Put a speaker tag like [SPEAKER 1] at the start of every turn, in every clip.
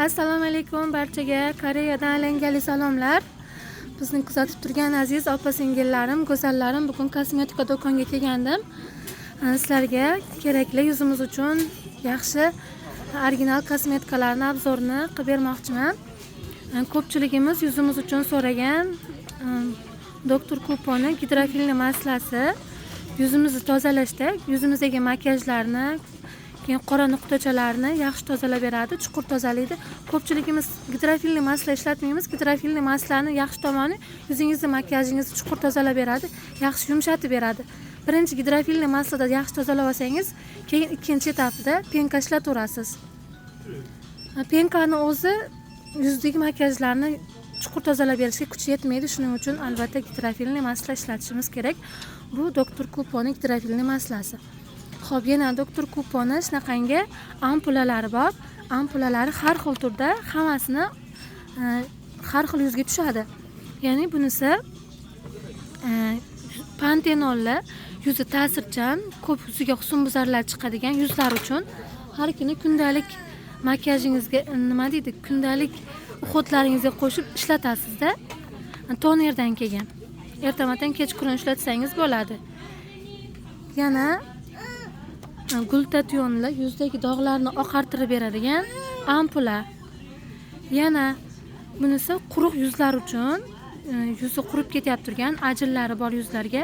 [SPEAKER 1] Assalomu alaykum barchaga. Koreyadan alangali salomlar. Bizni kuzatib turgan aziz opa-singillarim, go'zallarim, bugun kosmetika do'konga kelgandim. Sizlarga kerakli yuzimiz uchun yaxshi original kosmetikalarni obzorni qilib bermoqchiman. Ko'pchiligimiz yuzimiz uchun so'ragan Doktor Kuponi gidrofilni maslasi yuzimizni tozalashda, yuzimizdagi makiyajlarni, keyin qora nuqtachalarni yaxshi tozalab beradi, chuqur tozalaydi. Ko'pchiligimiz gidrofilni masla ishlatmaymiz. Gidrofilni maslani yaxshi tomoni yuzingizni, makiyajingizni chuqur tozalab beradi, yaxshi yumshatib beradi. Birinchi gidrofilni maslada yaxshi tozalab olsangiz, keyin ikkinchi etapida penka ishlataverasiz. Penkani o'zi yuzdagi makiyajlarni chuqur tozalab berishga kuchi yetmaydi. Shuning uchun albatta gidrofilni masla ishlatishimiz kerak. Bu Doktor Kuponi gidrofilni maslasi. Xo'p, yana Doktor Kuponi shunaqangi ampulalari bor. Ampulalari har xil turda, hammasini har xil yuzga tushadi. Ya'ni bunisi pantenolli, yuzi ta'sirchan, ko'p yuziga husnbuzarlar chiqadigan yuzlar uchun har kuni kundalik makiyajingizga, nima deydi, kundalik uxodlaringizga qo'shib ishlatasizda. Tonerdan keyin ertamatdan kechqurun ishlatsangiz bo'ladi. Yana glutationli yuzdagi dog'larni oqartirib beradigan ampula. Yana bunisi quruq yuzlar uchun, yuzi qurib ketyapti turgan, ajinlari bor yuzlarga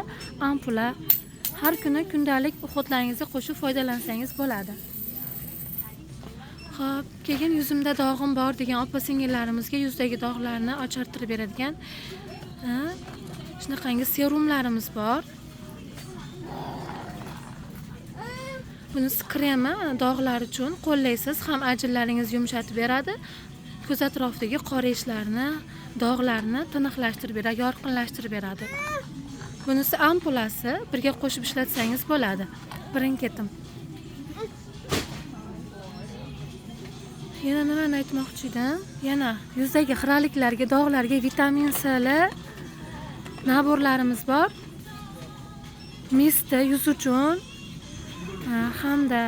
[SPEAKER 1] ampula. Har kuni kundalik uxodlaringizga qo'shib foydalansangiz bo'ladi. Xo'p, keyin yuzimda dog'im bor degan opa-singillarimizga yuzdagi dog'larni ochartirib beradigan shunaqangi serumlarimiz bor. Bunisi kremi dog'lar uchun qo'llaysiz, ham ajinlaringizni yumshatib beradi, ko'z atrofidagi qora ishlarni, dog'larni tiniqlashtirib beradi, yorqinlashtirib beradi. Bunisi ampulasi, birga qo'shib ishlatsangiz bo'ladi. Birin-ketin. Yana nimani aytmoqchi edim? Yana yuzdagi xiraliklarga, dog'larga vitamin C li naborlarimiz bor. Misti yuz uchun hamda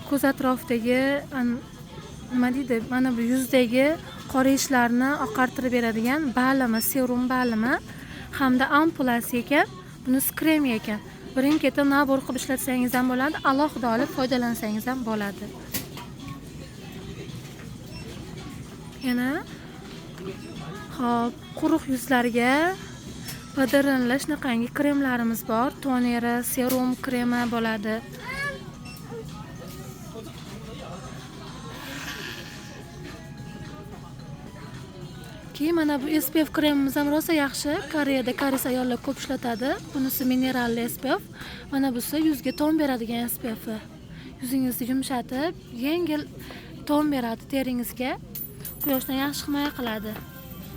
[SPEAKER 1] ko'z atrofidagi, nima deydi, mana bu yuzdagi qora ishlarni oqartirib beradigan balimi, serum balimi hamda ampulasi ekan. Bunisi krem ekan. Birin-ketin nabor qilib ishlatsangiz ham bo'ladi, alohida olib foydalansangiz ham bo'ladi. Yana hop, quruq yuzlarga padarinli shunaqangi kremlarimiz bor. Toneri, serum kremi bo'ladi. Keyin mana bu SPF kremimiz ham rosa yaxshi. Koreyada koreys ayollar ko'p ishlatadi. Bunisi mineralli SPF. Mana busi yuzga ton beradigan SPF. Yuzingizni yumshatib, yengil ton beradi teringizga. Quyoshdan yaxshi himoya qiladi.